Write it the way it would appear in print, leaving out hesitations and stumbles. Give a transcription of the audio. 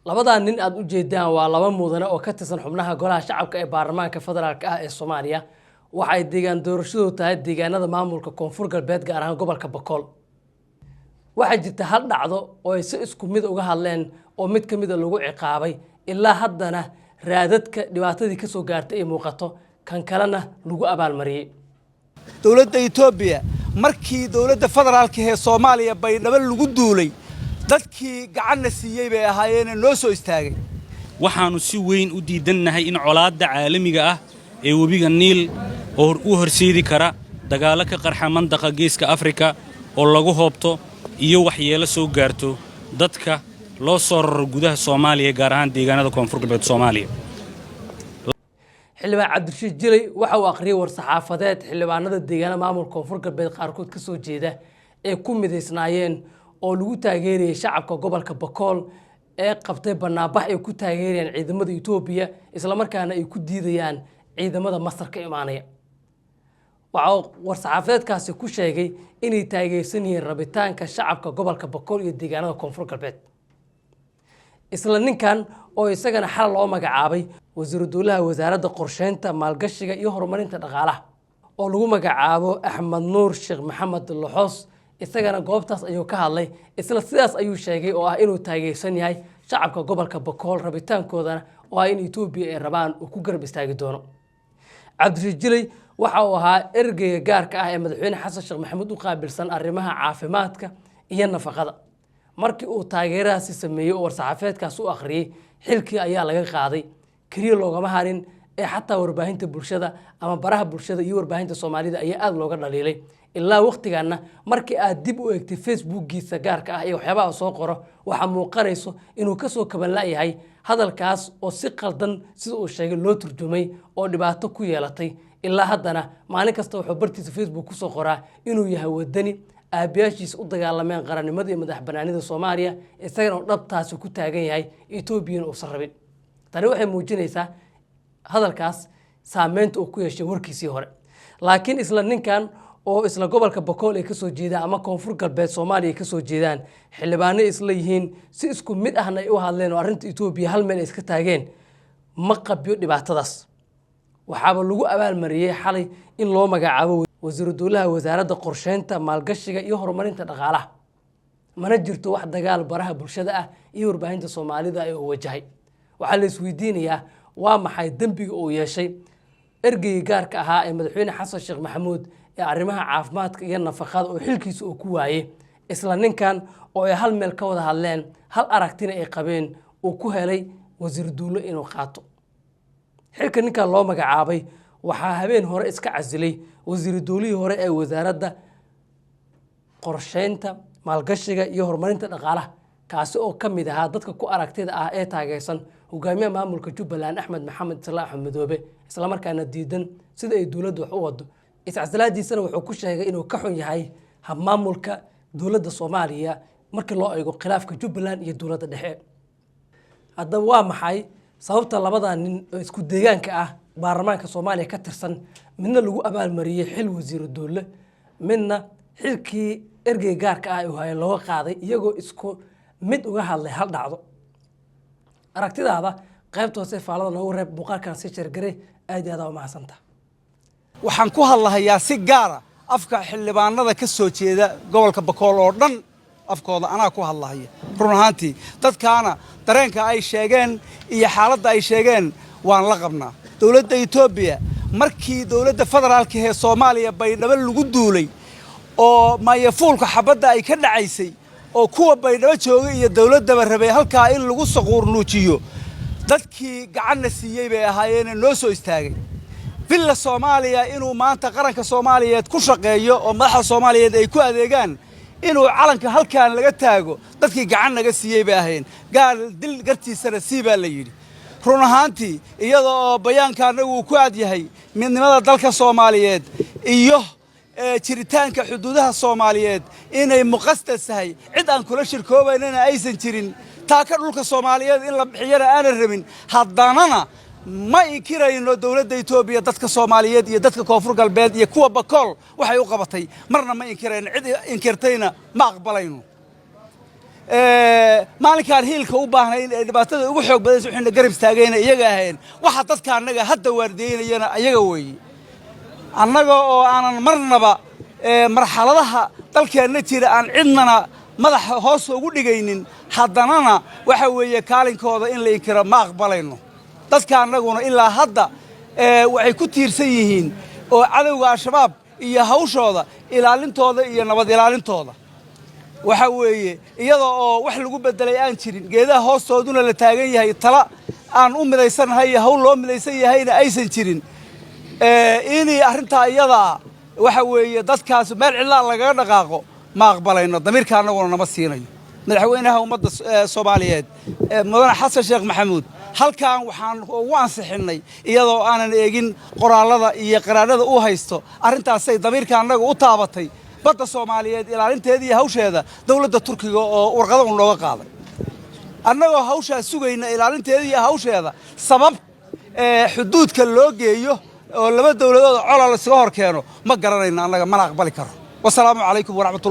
Labadaa nin aad u jeedaan waa laba mudane oo ka tirsan xubnaha Golaha Shacabka ee Baarlamaanka Federaalka ah ee Soomaaliya. Waxay deegaan doorashadu tahay deegaanada maamulka Koonfur Galbeed, gaar ahaan gobolka Bakool. Waxaa jirta hal dhacdo oo ay si isku mid uga hadleen oo mid ka mida lagu ciqaabay, ilaa haddana raadadka dhibaatadii ka soo gaartay ay muuqato, kan kalena lagu abaalmariyey. Dowladda Etoobiya, markii dowladda federaalka ee Soomaaliya Baydhabo lagu duulay, dadkii gacanna siiyey bay ahaayeene noo soo istaagay. Waxaannu si weyn u diidannahay in colaadda caalamiga ah ee webiga Niil oo u horseedi kara dagaallo ka qarxa mandaqa Geeska Afrika oo lagu hoobto iyo waxyeelo soo gaarto dadka loo soo raro gudaha Soomaaliya, gaar ahaan deegaanada Koonfur Galbeed Soomaaliya. Xildhibaan Cabdirashiid Jilay waxa uu akhriyey war-saxaafadeed xildhibaanada deegaanada maamulka Koonfur Galbeed qaarkood ka soo jeeda ee ku midaysnaayeen oo lagu taageerayay shacabka gobolka Bakool ee qabtay banaanbax ay ku taageerayaan ciidamada Etoobiya, islamarkaana ay ku diidayaan ciidamada Masar ka imaanaya. Waxa uu war-saxaafadeedkaasi ku sheegay inay taageersan yihiin rabitaanka shacabka gobolka Bakool iyo deegaanada Koonfur Galbeed. Isla ninkan oo isagana xal loo magacaabay wasiiru dowlaha Wasaaradda Qorsheynta, Maalgashiga iyo Horumarinta Dhaqaalaha oo lagu magacaabo Axmed Nuur Sheekh Maxamed Loxoos, isagana goobtaas ayuu ka hadlay. Isla sidaas ayuu sheegay oo ah inuu taageersan yahay shacabka gobolka Bakool, rabitaankoodana oo ah in Etoobiya ay rabaan uu ku garab istaagi doono. Cabdirashiid Jilay waxa uu ahaa ergeyga gaarka ah ee Madaxweyne Xasan Sheekh Maxamuud u qaabilsan arrimaha caafimaadka iyo nafaqada. Markii uu taageeradaasi sameeyey oo war-saxaafeedkaas u akhriyey, xilkii ayaa laga qaaday. Keliya loogama harin ee xataa warbaahinta bulshada ama baraha bulshada iyo warbaahinta Soomaalida ayaa aada looga dhaliilay. Ilaa waqtigaana markii aad dib u eegtay Facebookgiisa gaarka ah iyo waxyaabaha soo qoro, waxaa muuqanayso inuu kasoo kaban la'yahay hadalkaas oo si qaldan sida uu sheegay loo turjumay oo dhibaato ku yeelatay. Ilaa haddana maalin kasta wuxuu bartiisa Facebook kusoo qoraa inuu yahay wadani aabayaashiisa u dagaalameen qarannimada iyo madax banaanida Soomaaliya, isagana uu dhabtaasi ku taagan yahay, Etoobiyana uusan rabin. Tani waxay muujinaysaa hadalkaas saameynta uu ku yeeshay warkiisii hore. Laakiin isla ninkan oo isla gobolka Bakool ay kasoo jeedaan ama Koonfur Galbeed Soomaaliya ay kasoo jeedaan, xildhibaano isla yihiin, si isku mid ahna ay u hadleen oo arrinta Etoobiya hal meel ay iska taageen, ma qabyo dhibaatadaas. Waxaaba lagu abaalmariyey xalay in loo magacaabo wasiiru dowlaha Wasaaradda Qorsheynta, Maalgashiga iyo Horumarinta Dhaqaalaha. Mana jirto wax dagaal baraha bulshada ah iyo warbaahinta Soomaalida ee uu wajahay. Waxaa la isweydiinayaa, waa maxay dembiga uu yeeshay ergeygii gaarka ahaa ee Madaxweyne Xasan Sheekh Maxamuud ee arrimaha caafimaadka iyo nafaqada oo xilkiisa uu ku waayey, isla ninkan oo ay hal meel ka wada hadleen, hal aragtina ay qabeen, uu ku helay wasiir duulo inuu qaato xilka? Ninkan loo magacaabay waxaa habeen hore iska casilay wasiiru dowlihii hore ee Wasaaradda Qorsheynta, Maalgashiga iyo Horumarinta Dhaqaalaha, kaasi oo ka mid ahaa dadka ku aragtida ah ee taageersan hogaamiyaha maamulka Jubbaland, Axmed Maxamed Islaam Axmed Madoobe, islamarkaana diidan sida ay dowladdu wax u wado. Iscasilaadiisana wuxuu ku sheegay inuu ka xun yahay habmaamulka dowladda Soomaaliya markii loo eego khilaafka Jubbaland iyo dowladda dhexe. Haddaba waa maxay sababta labada nin oo isku deegaanka ah, baarlamaanka Soomaaliya ka tirsan, midna lagu abaalmariyey xil wasiiru dowle, midna xilkii ergey gaarka ah uu haya looga qaaday, iyagoo isku mid uga hadlay hal dhacdo? Aragtidaada qaybta hoose faalada noogu reeb, muuqaalkan si share garee. Aad iyo aad aa u mahadsanta. Waxaan ku hadlahayaa si gaara afka xildhibaanada ka soo jeeda gobolka Bakool oo dhan. Afkooda anaa ku hadlahaya. Run ahaantii, dadkaana dareenka ay sheegeen iyo xaaladda ay sheegeen waan la qabnaa. Dowladda Etoobiya, markii dowladda federaalka ee Soomaaliya Baydhabo lagu duulay oo maayafuulka xabadda ay ka dhacaysay oo kuwa Baydhabo joogay iyo dowladdaba rabay halkaa in lagu saquurnuujiyo, dadkii gacanna siiyey bay ahaayeene noo soo istaagay. Villa Soomaaliya inuu maanta qaranka Soomaaliyeed ku shaqeeyo oo madaxda Soomaaliyeed ay ku adeegaan, inuu calanka halkan laga taago, dadkii gacan naga siiyey bay ahayn. Gaal dil gartiisana sii baa la yidhi. Run ahaantii, iyada oo bayaanka annagu uu ku aad yahay midnimada dalka Soomaaliyeed iyo jiritaanka xuduudaha Soomaaliyeed inay muqasdas tahay, cid aan kula shirkoobaynana aysan jirin, taaka dhulka Soomaaliyeed in la bixiyana aanan rabin, haddanana ma inkirayno dowladda Etoobiya dadka Soomaaliyeed iyo dadka Koonfur Galbeed iyo kuwa Bakool waxay u qabatay. Marna ma inkirayno, cid inkirtayna ma aqbalayno. Maalinkaan hiilka u baahnayn ee dhibaatada ugu xoog badaysa, waxayna garab istaagayna iyaga ahayn. Waxa dadka annaga hadda waardiyeynayana iyaga weeye. Annaga oo aanan marnaba marxaladaha dalkeenna jira aan cidnana madaxa hoos ugu dhigaynin, haddanana waxa weeye kaalinkooda in la inkiro ma aqbalayno. Dadka annaguna ilaa hadda waxay ku tiirsan yihiin oo cadowga Al-Shabaab iyo hawshooda ilaalintooda iyo nabad ilaalintooda. Waxa weeye iyada oo wax lagu bedelay aan jirin, geedaha hoostooduna la taagan yahay, tala aan u midaysannahay iyo hawl loo midaysan yahayna aysan jirin, inii arrintaa iyadaa waxa weeye dadkaas meel cidlaa lagaga dhaqaaqo ma aqbalayno, damiirka annaguna nama siinayo. Madaxweynaha ummadda Soomaaliyeed, mudane Xasan Sheekh Maxamuud, halkan waxaan ugu ansixinnay, iyadoo aanan eegin qoraallada iyo qaraarada uu haysto, arrintaasay damiirka annaga u taabatay, badda Soomaaliyeed ilaalinteeda iyo hawsheeda dowladda Turkiga oo warqado un looga qaaday. Annagoo hawshaa sugayna ilaalinteeda iyo hawsheeda, sabab xuduudka loo geeyo oo laba dowladood cola laysaga hor keeno ma garanayno annaga, mana aqbali karo. Wasalaamu calaykum waraxmatullah.